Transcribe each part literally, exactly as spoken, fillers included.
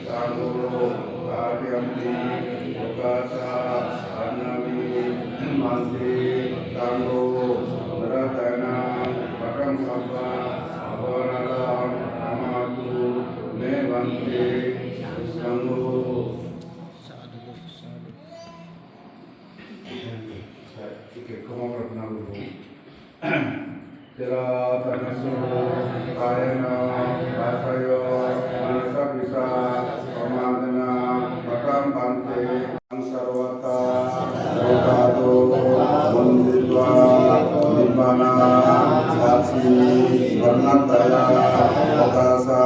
Saṅgho tatiyampi okāsa dadanti bhante. Saṅgho na ratanaṃ kataṃ appāpārādaṃ khamatu me bhante. Saṅgho. Saya pikir kamu pernah dulu. Tera tanassu kāyena vācāya manasā picā pamādena kataṃ bhante. Sarvada okāto vanditva nibbānasacchikaraṇatthāya okāsa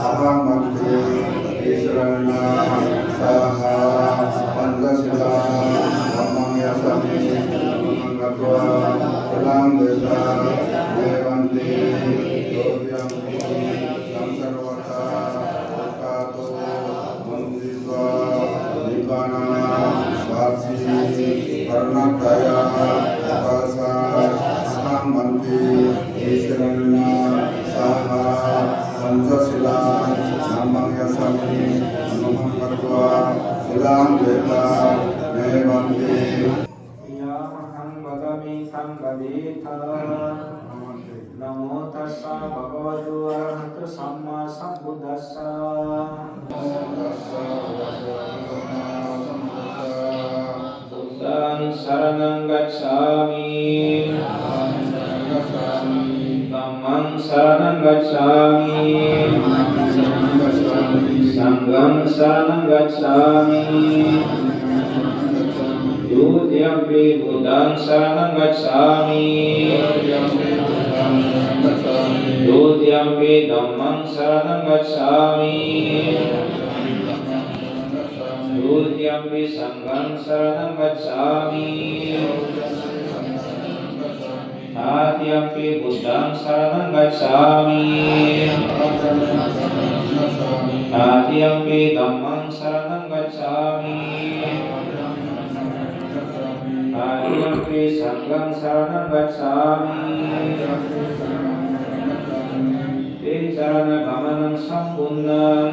ahaṃ bhante tisaraṇena saha pañcasīlaṃ dhammaṃ yācāmi. Namaṃ katvā sīlaṃ detha me bhante. Dutiyampi saṅghaṃ sarvada okāto vanditva nibbānasacchikaraṇatthāya okāsa ahaṃ bhante tisaraṇena saha pañcasīlaṃ dhammaṃ yācāmi. Namaṃ katvā sīlaṃ detha me bhante. Yamahaṃ vadāmi taṃ vadetha. Namo tassa bhagavato arahato sammāsambuddhassa. Buddhaṃ saraṇaṃ gacchāmi. Dhammaṃ saraṇaṃ gacchāmi. Saṅghaṃ saraṇaṃ gacchāmi. Dutiyampi buddhaṃ saraṇaṃ gacchāmi. Dutiyampi dhammaṃ saraṇaṃ gacchāmi. Dutiyampi saṅghaṃ saraṇaṃ gacchāmi. Tatiyampi buddhaṃ saraṇaṃ gacchāmi. Tatiyampi dhammaṃ saraṇaṃ gacchāmi. Tatiyampi saṅghaṃ saraṇaṃ gacchāmi. Tiṇṇaṃ saraṇagamanaṃ sampuṇṇaṃ.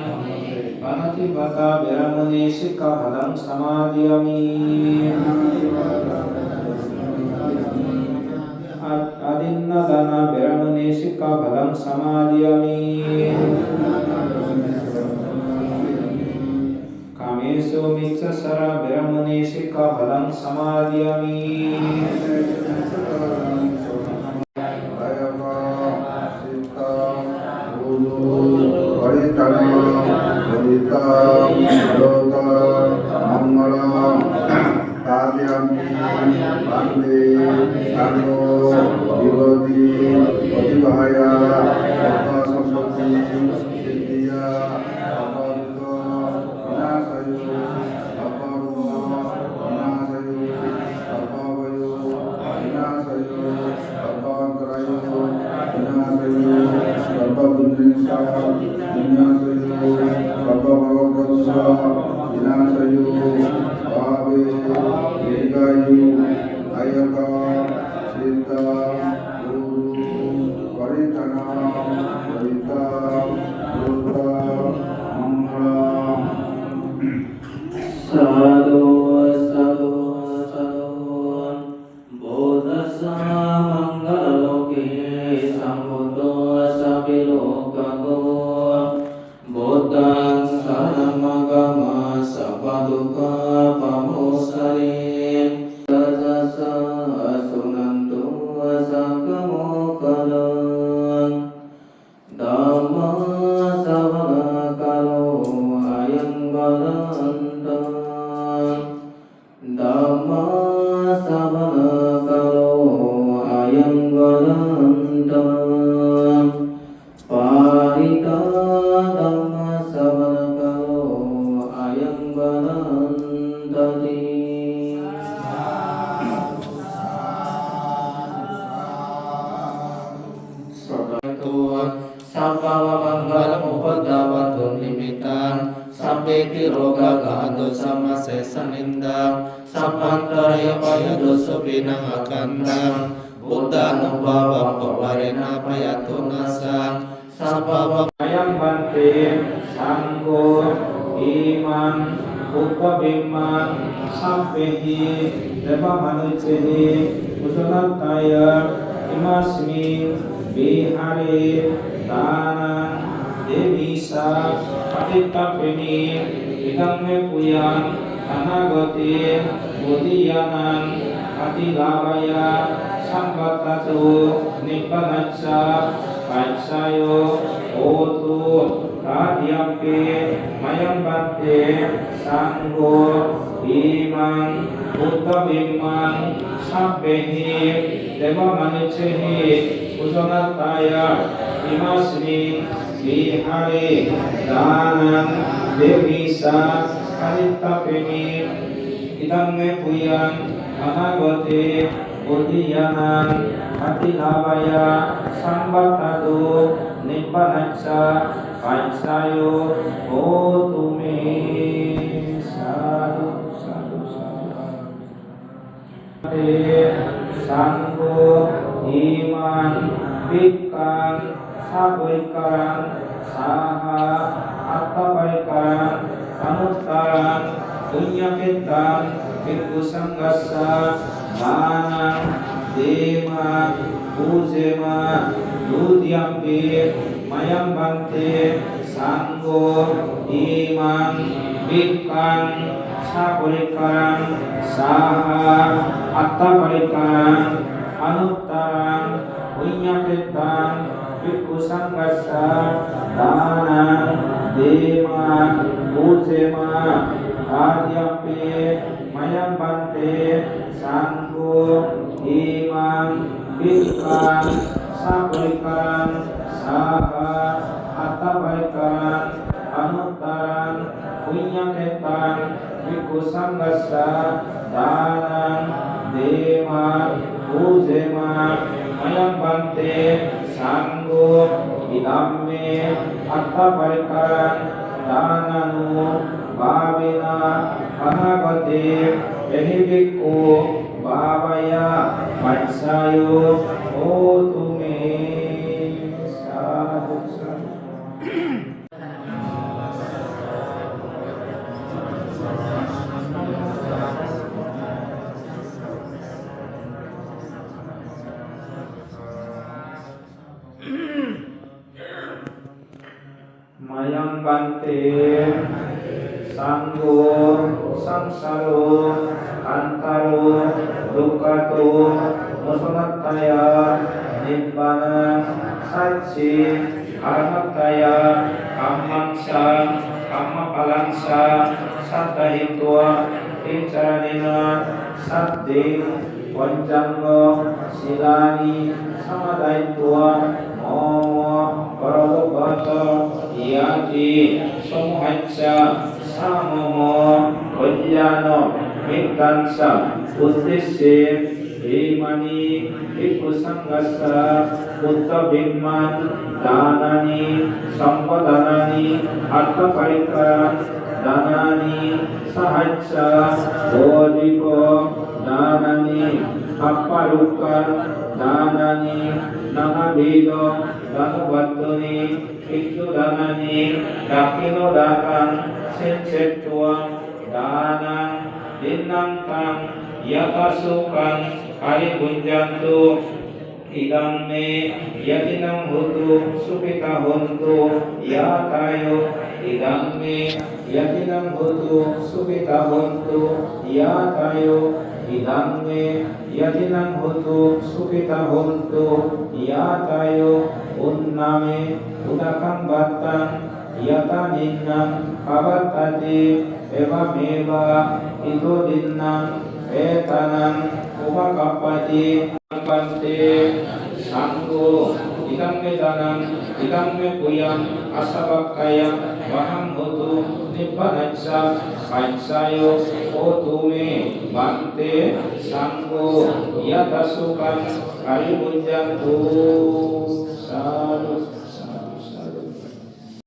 Pāṇātipātā veramaṇī sikkhāpadaṃ samādiyāmi. Ad- Adinnādānā veramaṇī sikkhāpadaṃ samādiyāmi. Kāmesu micchācārā veramaṇī sikkhāpadaṃ samādiyāmi. Kāyakammaṃ vācākammaṃ cittaṃ ujū parittaṃ parittaṃ loka maṅgalaṃ. Tatiyampi bhante saṅgho vivatti paṭibāhāya sabbasampattisiddhiyā sabbadukkhavināsāya sabbarogavināsāya sabbabhayavināsāya sabbantarāyavināsāya sabbadunnimitavināsāya sabbabhayabhūtavināsāya sabbe dīghāyu dāyakaṃ cittaṃ ujū parittaṃ parittaṃ loka maṅgalaṃ. Sādhu, sādhu, sādhu. Buddhassa maṅgalalokī sambuddho sabbalokaggo. Buddhaṃ saraṇaṃ gacchāmi, sabbadukkhaṃ pamuccayati. Tassa suṇantu saggamokkhadaṃ. Dhammassavanakālo ayambhadantā. Dhammassavanakālo ayambhadantā. Parittā dhammassavanakālo ayambhadantati. Sabbāvamaṅgalamuppādavatu nimittaṃ, sabbe tirokāgahantu samāsesa nidā. Sabbantarāyā vayadussukhinaṃ akantaṃ, buddhānubhāvaṃ pavarena payatto nāsaṃ. Mayaṃ bhante saṅgho imaṃ buddhabimmaṃ sabbehi devamanussāhi pūjanatthāya imasmiṃ vihāre dānaṃ demissa parittappemi. Idaṃ me puññaṃ anāgate bodhiyānaṃ paṭilābhāya sampattatu nibbānassa paccayo hotu. Tatiyampi mayaṃ bhante saṅgho imaṃ buddhabimmaṃ sabbehi devamanussāhi pūjanatthāya imasmiṃ vihāre dānaṃ demissa parittappemi. Idaṃ me puññaṃ anāgate bodhiyānaṃ paṭilābhāya sampattatu nibbānassa paccayo hotu me. Sādhu, sādhu, sādhu. Te saṅgho imaṃ bhikkhaṃ saparikkhāraṃ saha attaparikkhaṃ anuttaraṃ puññakkhettaṃ bhikkhusaṅghassa dānaṃ dema pūjema. Dutiyampi mayaṃ bhante saṅgho imaṃ bhikkhaṃ saparikkhāraṃ saha attaparikkhaṃ anuttaraṃ puññakkhettaṃ bhikkhusaṅghassa dānaṃ dema pūjema. Tatiyampi mayaṃ bhante saṅgho imaṃ bhikkhaṃ saparikkhāraṃ saha attaparikkhaṃ anuttaraṃ puññakkhettaṃ bhikkhusaṅghassa dānaṃ dema pūjema. Mayaṃ bhante saṅgho idaṃ me attaparikkharadānānu bhāvena anāgate ehi bhikkhū bhāvāya paccayo hotu me. Sādhu, sādhu. Mayaṃ bhante saṅgho saṃsāro kantāro dukkhato mocanatthāya nibbānasacchi karaṇatthāya kammañca kammaphalañca sattahitva ticaraṇena saddhiṃ bojjhaṅgo sīlāni samādāyitvā moho paratthapāto yāti samohañca samoho bojjhāno mettañca uddissi imāni bhikkhusaṅghassa buddhabimban dānāni sampādānāni attaparikkharadānāni sahacca bodhighadānāni aparukkharadānāni nānābhidadānavattūni bhikkhudānāni dakkhiṇodānaṃ seṭṭhetvā dānaṃ dinnaṃ taṃ yathāsukhaṃ paribhuñjantu. Idaṃ me ñātīnaṃ hotu sukhitā hontu ñātayo. Idaṃ me ñātīnaṃ hotu sukhitā hontu ñātayo. Idaṃ me ñātīnaṃ hotu sukhitā hontu ñātayo. Uṇṇāme udakaṃ pattaṃ yathā ninnaṃ pavattati evameva ito dinnaṃ petānaṃ upakappati. Bhante saṅgho idaṃ me dānaṃ idaṃ me puññaṃ ajja bhāgāya vāhaṃ hotu nibbānassa paccayo hotu me. Bhante saṅgho yathāsukhaṃ paribhuñjantu. Sādhu.